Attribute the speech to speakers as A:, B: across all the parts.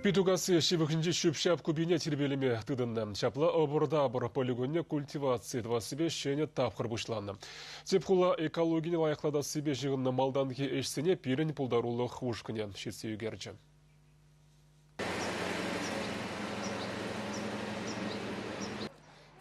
A: Питукасси ҫывӑхӗнчи ҫӳп-ҫап купине тирпейлеме тытӑннӑ. Ҫапла ӑпӑр-тапӑр полигонне культиваци тӑвассипе ҫӗнӗ тапхӑр пуҫланнӑ. Тӗп хула экологине лайӑхлатассипе ҫыхӑннӑ малтанхи ӗҫсене пирӗн пултарулӑх ушкӑнӗ ҫитсе ӳкерчӗ.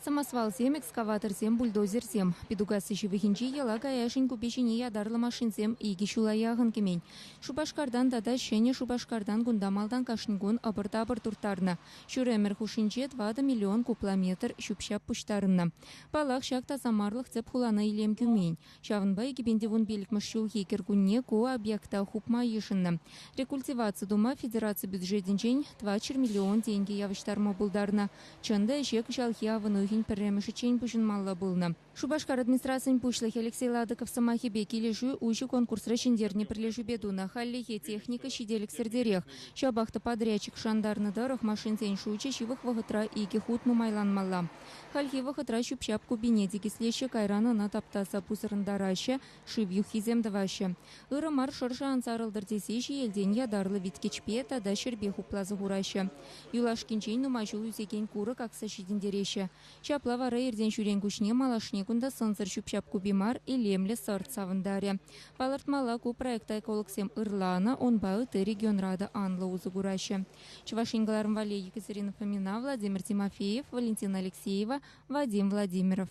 B: Самосвалсем, экскаваторсем, бульдозерсем. Питукасси ҫывӑхӗнчи йӑла каяшӗн купи ҫине ятарлӑ машинсем икӗ ҫула яхӑн кӗмен. Шупашкартан тата Ҫӗнӗ Шупашкартан кунта малтан кашни кун ӑпӑр-тапӑр турттарнӑ. Ҫур ӗмӗр хушшинче 4 миллион кубла метр ҫӳп-ҫап пуҫтарӑннӑ. Паллах, ҫак тасамарлӑх тӗп хулана илем кӳмен. Ҫавӑнпа 2015-мӗш ҫулхи кӗркунне ку объекта хупма йышӑннӑ. Рекультиваци тума федераци бюджетӗнчен 400 миллион тенкӗ явӑҫтарма пултарнӑ. Чӑн та, ӗҫе кӑҫалхи авӑн уйӑхӗн пӗрремӗшӗччен пуҫӑнмалла пулнӑ. Шупашкар администрацийӗн пуҫлӑхӗ Алексей Ладыков сӑмахӗпе килӗшӳ уҫӑ конкурсра ҫӗнтернӗ пӗрлешӳпе тунӑ. Хальлӗхе техника ҫителӗксӗртерех. Ҫапах та подрядчик шантарнӑ тӑрӑх машинсен шучӗ ҫывӑх вӑхӑтра икӗ хут нумайланмалла. Хальхи вӑхӑтра ҫӳп-ҫап купине тикӗслеҫҫӗ, кайран ӑна таптаса пусӑрӑнтараҫҫӗ, шыв юххисем тӑваҫҫӗ. Ырӑ мар шӑршӑ ан сарӑлтӑр тесе ҫиелтен ятарлӑ виткӗчпе тата ҫӗрпе хупласа хураҫҫӗ. Юлашкинчен нумай ҫул ӳсекен курӑк акса ҫитӗнтереҫҫӗ. Ҫапла вара иртен-ҫӳрен куҫне малашне кунта сӑнсӑр ҫӳп-ҫап купи мар, илемлӗ сӑрт савӑнтарӗ. Палӑртмалла, ку проекта экологсем ырланӑ, унпа ытти регионра та анлӑ усӑ кураҫҫӗ. Чӑваш Ен кӑларӑм валли Екатерина Фомина, Владимир Тимофеев, Валентина Алексеева, Вадим Владимиров.